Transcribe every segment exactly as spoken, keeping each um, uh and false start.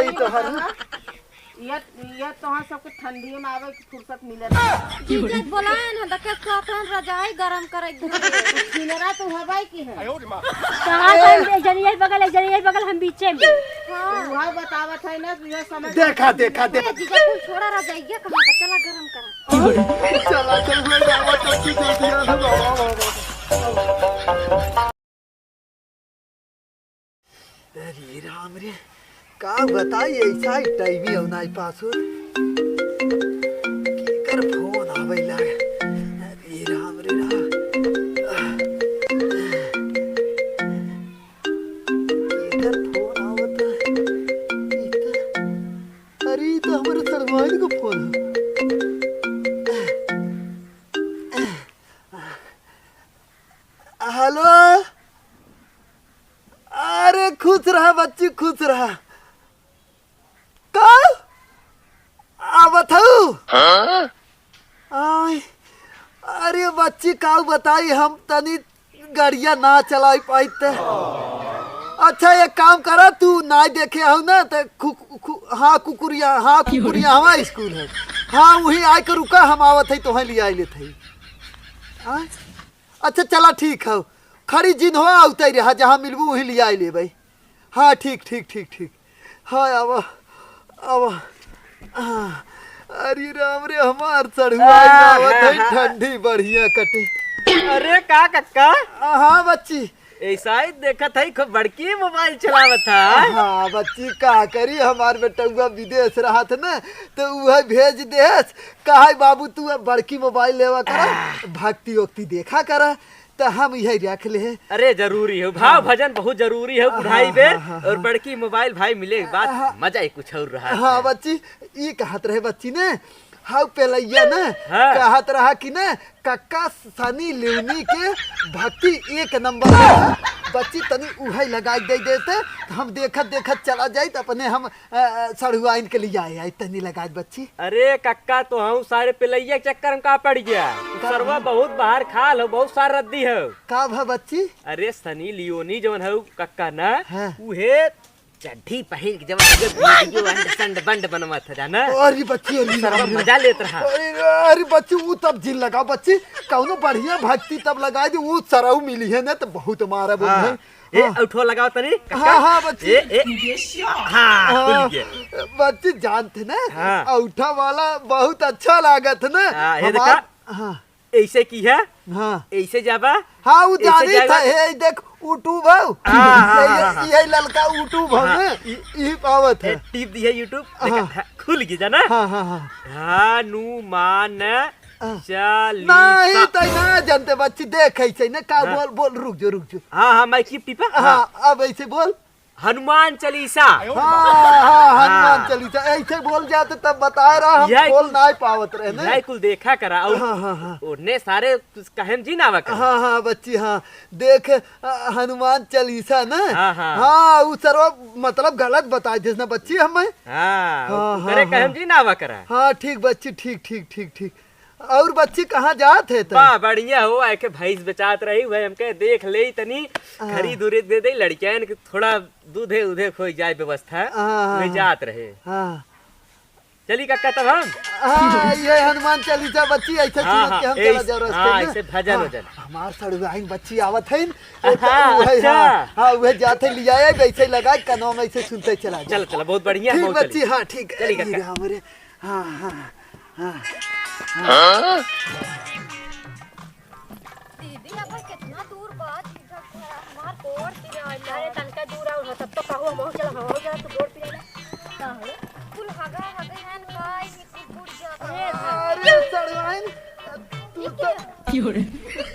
ई तो हर ये, ये तोहर सबके ठंडी में आवे के फुर्सत मिले ना। जीजा बोलाए ना, देखे तो अपन रजाई गरम करे के। किनरा तो हवाई की है। कहाँ से हम एक जनी यही बगल, एक जनी यही बगल, हम बीचे में। हाँ। वहाँ बतावत है ना, ये समझ देखा, देखा, देखा। ए, जीजा कुल छोड़ा रजाइया कहाँ का, चला गरम करा। चला, चल, मैं जावा, तब तू जल्दी आ, बाबा, बाबा। अरे राम रे, का बताई, ऐसा ही टाइम ही नाई पास हो। केकर फोन आवे लागे। अरे राम रे राम। केकर फोन आवता? ई तो, अरे, ई तो हमरे सड़वाइन को फोन है। हेलो। अरे खुश रहा बच्ची, खुश रहा। का? आवत हऊ? हाँ? आय, अरे बच्ची, का बताई, हम तनी गड़िया ना चलाई पाइत। अच्छा, एक काम करा, तू ना देखे हऊ ना, त खु-, खु-, हाँ, कुकुरिया, हाँ, कुकुरिया हमार स्कूल है। हाँ, वहीं आए के रुका, हम आवत है, तोहें लियाई लेत है। हाँ? अच्छा, चला, ठीक है, खड़ी जिन हो, आवते रहा, जहाँ मिलबू, वहीं लियाई लेबै। हाँ, ठीक, ठीक, ठीक, ठीक। हाँ, आवा, आवा। हाँ, अरे राम रे, हमार सड़ुआ हाँ, आवत हाँ, है, हाँ। ठंडी बढ़िया कटे। अरे का कक्का? हाँ बच्ची। ऐसा ही देखत है, खूब बड़की मोबाइल चलावत है। हाँ बच्ची, का करी, हमार बेटउआ विदेश रहत न, तो उहे भेज देस। कहे, "बाबू, तू अब बड़की मोबाइल लेवा करा, भक्ति उक्ति देखा करा।" त हम इहे रख ले। अरे, जरूरी हो, भाव हाँ। भजन बहुत जरूरी हो, हाँ, बुढ़ाई हाँ, बे, हाँ, हाँ, और हाँ। बड़की मोबाइल भाई मिले के बाद हाँ। मजा ही कुछ और रहा हाँ, है। बच्ची, ई कहत रहे बच्ची ने, हाउ पेलैया ने, हाँ। कहत रहा कि ने, "कक्का सनी लियोनी के भक्ति एक नंबर में है।" बच्ची, तनी उहे लगाई दे देते, त हम देखत देखत चला जाई, त अपने हम अ, अ, सड़ुआइन के लिए आए, आए, तनी लगा दे बच्ची। अरे कक्का, तो हम सारे पिलैया के चक्कर में का पड़ गया? का सरवा भा? बहुत बाहर खाल हो, बहुत सार रद्दी हो। का भा बच्ची? अरे सनी लियोनी जवन हो कक्का ना, हाँ। उहे चड्ढी पहिन के जवन उहे वीडियो अंड संड बंड बनवत है जाना। अरे बच्ची, अरे सरवा अरे। मजा लेत रहा। अरे, अरे बच्ची, वो तब जिन लगाओ बच्ची, कौनो बढ़िया भक्ति तब लगा दे, वो सरऊ मिली है ना तो बहुत मारा बोल हाँ। है। ए, हाँ। औठवा लगाओ तनी, कक्का। हाँ, हाँ, बच्ची। ए, ए। हाँ, हाँ, खुल गया। बच्ची जानत है ना, हाँ। औठा वाला बहुत अच्छा लागत है ना। हाँ, ये हमार देखा। हाँ। ऐसे की है? हाँ। ऐसे जाबा? हाँ, वो ऐसे जानी जाएगा। था, हे, देख, YouTube है। हाँ, हाँ, यही, हाँ, हाँ। यही ललका YouTube है हाँ, ना, ई, ई पावत है। ए, टीप दी है YouTube, देखा, हाँ। हाँ, खुल गया जाना? हाँ, हाँ, हाँ। हनुमान हाँ। चालीसा। नहीं, तो ना जानते बच्ची, देख ऐसे ना, का हाँ। बोल, बोल, रुक जो, रुक जो। हाँ, हाँ, मैं की टीपा? हाँ, हाँ। अब ऐसे बोल। हनुमान चालीसा। हाँ, हाँ, हनुमान हाँ। चालीसा। ऐसे बोल जाते तब बताए रहा, हम यही बोल कुल, ना पावत रहे ना। यही कुल देखा करा, और हाँ, हाँ, हाँ। उन्हें सारे कुछ कहे में जी ना आवा करा। हाँ, हाँ, बच्ची, हाँ। देख, अ, हनुमान चालीसा ना। हाँ, हाँ। हाँ, उ सरवा मतलब गलत बताए दिस ना बच्ची हमें। हाँ, हाँ, उ करे हाँ, कहे में हाँ। जी ना आवा करा। हाँ, ठीक बच्ची, ठीक, ठीक, ठीक, ठीक। और बच्ची कहाँ जात है त? बा, बढ़िया हो, आके भैंस बेचात रही, वह हमके देख ले तनी, हाँ। खरीद उरीद दे दे, लड़कियन के थोड़ा दूधे उधे खोई जाए व्यवस्था, हाँ, हाँ, वे हाँ। जात रहे। हाँ। चली कक्का तब हम? हाँ, ये हनुमान चालीसा बच्ची ऐसे हाँ, सुनत हाँ, के हम चला ऐस-, जाओ रास्ते हाँ, में। ऐसे भजन हाँ, वजन। हमार सड़ुआइन बच्ची आवत है, हाँ, वह, अच्छा। हाँ, वह जाते लिया है, वैसे लगा कनवा में ऐसे सुनते चला जाओ। चल, चल, बहुत बढ़िया, ठीक बहुत बच्ची, चली। हाँ, ठीक। चली अरे कक्का। राम रे, हाँ, हाँ, हाँ, हाँ। हाँ? दीदी, अब कितना दूर बा जीजा घर, हमार गोड़ पिराइला। अरे, तनका दूर आउ ना, तब तो कहू, हम चला, हम चला, तू गोड़ पिराइला। का हो? कुल हगा, हगा, हन, का, ई कुल बुढ़ जा। अरे, अरे, सड़वाइन, तू ई तो क्या?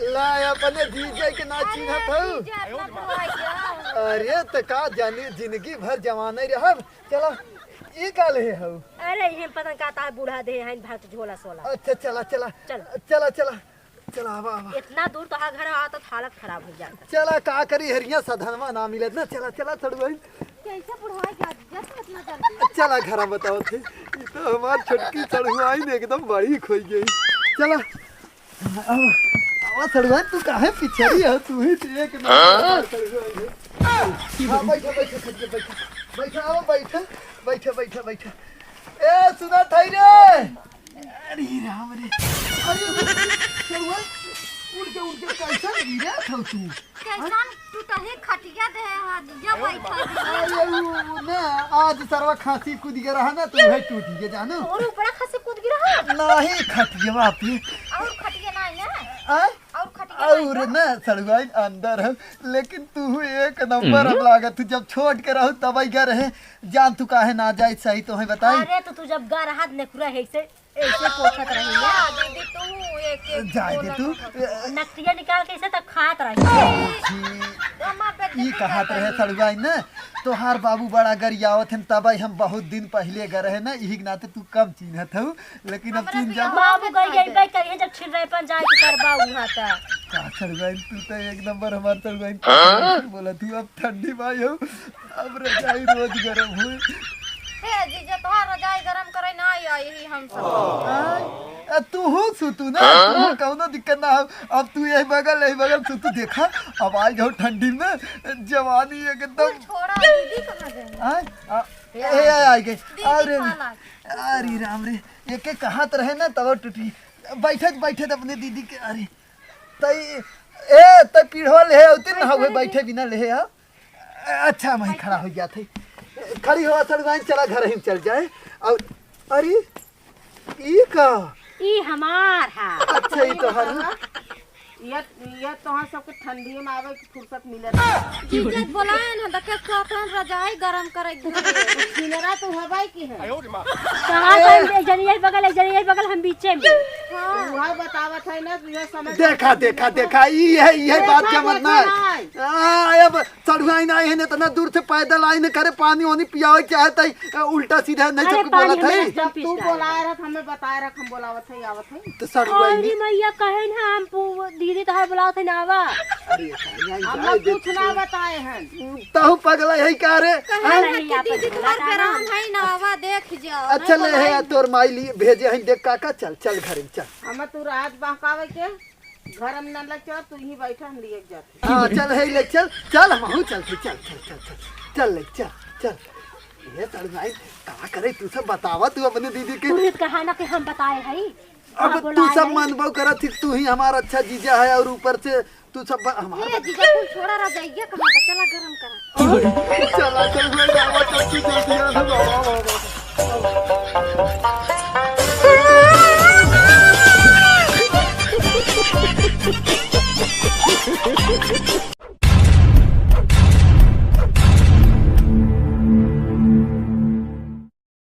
ला, अपने जीजा के ना अरे, चिन्हत हऊ। जीजा, अपना बुढ़ाई जा। अरे, त का जानी, जिंदगी भर जवाने रहब। चला, ई का ले हऊ? अरे, इहे पता का ता बूढ़ा दे हैं, भाग झोला सोला। अच्छा, चला, चला। चल। चला, चला। चला, आवा, आवा। इतना दूर तो हर घर आता तो हालत खराब हो जाता। चला, का करी, हरिया साधनवा ना मिलत ना। चला, चला, सड़ुआइन। कैसे बुढ़वा गया? जब इतना जल्दी। चला, घर में बताओ थे। ई तो हमार छोटकी सड़ुआइन एकदम बड़ी खोई गई। चला। आवा, आवा, सड़ुआइन, तू काहे पिछड़ी है? तू ही तो एक नंबर हाँ? सड़ुआइन है। हाँ, बैठा, बैठा, बैठा, बैठा। बैठा, आओ, बैठा, बैठा, बैठा, बैठा। ए, सुना थाई रे। अरे राम रे। अरे, चलुआ, उठ के, उठ के, कैसन गिरा था तू? कैसन टूटही खटिया दे है, हाँ, जीजा बैठा दे। अरे, उ, उ, ना, आज सरवा खांसी कूद गया रहा ना, तो वही टूट गया, जानो? और ऊपरा खांसी कूद गया रहा? नहीं, खटिया पे। और खटिया नहीं ना? आय? और खटिया और नहीं ना? ना, सड़ुआइन अंदर हम, लेकिन तू एक नंबर हम्म। अब लागत, तू जब छोट के रहू तब आई गा रहे, जान तू काहे ना जाए, सही तो है बताई। अरे तो तू जब गा रहा नेकुरा है से, ऐसे पोछत रही है। हाँ, दीदी, तू एक, एक जाए दे बोला तू। तो। नकटिया निकाल के ऐसे तक खात रही है। जी। तो हमार बेटी ई की कहात करता रहे है? सड़ुआइन ना, तोहार बाबू बड़ा गरियावत हैं, तब आई हम बहुत दिन पहले गा रहे ना, यही के नाते तू कम चिन्हत हऊ, लेकिन अब हमरा चिन्ह जा। बियाह बाबू में गई, गई, गई करिए जब छिड़ाईपन जाए के करबा उहाँ का। का सड़ुआइन, तू तो एक नंबर हमार सड़ुआइन। हाँ? बोला तू अब ठंडी में आई हो, अब रजाई रोज गरम होई। हे जीजा, तोहार रजाई गरम करे ना आई, आई ही हम सब। आय, आ, तू हो सुतू ना, हाँ? तू हो, कौनो दिक्कत ना हो। अब तू यही बगल, यही बगल सुतू, देखा, अब आई जाओ ठंडी में, जवानी एकदम। छोड़ा, दीदी कहाँ गई? आय, आ, ए, ए, ए, आ गए। दीदी अरे, पाला। अरे राम रे, ये के कहात रहे ना, तब टूटी। बैठत, बैठत अपने दीदी के, अरे, तई, ए, तई पीढ़वा ले है, उतनी ना बैठे हुए, दीदी। बैठे बिना ले है, हाँ? अच्छा, मैं खड़ा हो गया थे। खड़ी हो, सड़ुआइन, चला घर ही चल जाए। और, अरे, ई का? ई हमार हा। अच्छा, ई तो हर ये, ये तोहार सबके ठंडी में आवे के फुर्सत मिले ना। जीजा बोलाए ना, देखे कतन रजाई गरम करे के। किनरा तो हवाई की है। कहाँ ए। से एक जनी यही बगल, एक जनी यही बगल, हम बीचे में। हाँ। वह बतावत है ना, तुझे समझ देखा, में देखा, नहीं देखा, ई है, ई है ए, बात भाई, जमत देखा ना। नहीं। आ, अब सड़ुआइन आई है ना, इतना दूर से पैदल आई ना, करे पानी वानी पियावे चाहत है, उल्टा सीधा नहीं अरे, सब पानी बोलत हमें है। एकदम तू पीछे बोलाए रख, हमें बताए रख, हम बोलावत है, आवत है। तो सड़ुआइन अरे मैया, कहे ना हम पू-, दीदी तोहार बुलावत है ना, आवा। अरे, सड़ुआइन हम जाए दे कुछ तू। ना बताए हैं। तहु पगला है का रे? कहे हाँ? ना नहीं, कि आप दीदी तोहार बता ना। बेराम है ना, आवा देख जाओ। अच्छा, नहीं ले है, बोलाई। तोर माई लिए भेजे हैं, देख काका, चल, चल घर में, चल। हम तू रात बहकावे के, घर में न ले चल, तू ही बैठा, हम लिए जाते। हाँ, चल, है ले, चल, चल, हम आहू चलते, चल, चल, चल, चल, चल, ले, चल, चल। ये सड़ुआइन, का करे, तू सब बतावा, तू अपने दीदी के। तू ही कहा ना कि हम बताए हई। अब हाँ, तू बोलाए सब हई। मनबो करत थी, तू ही हमार अच्छा जीजा है और ऊपर से तू सब ब-, हमार ए, जीजा, कुल छोड़ा, रजाइया कहाँ बा? चला गरम करा। चला, चल, मैं जावा, चल, तू जल्दी आ, हम आवा।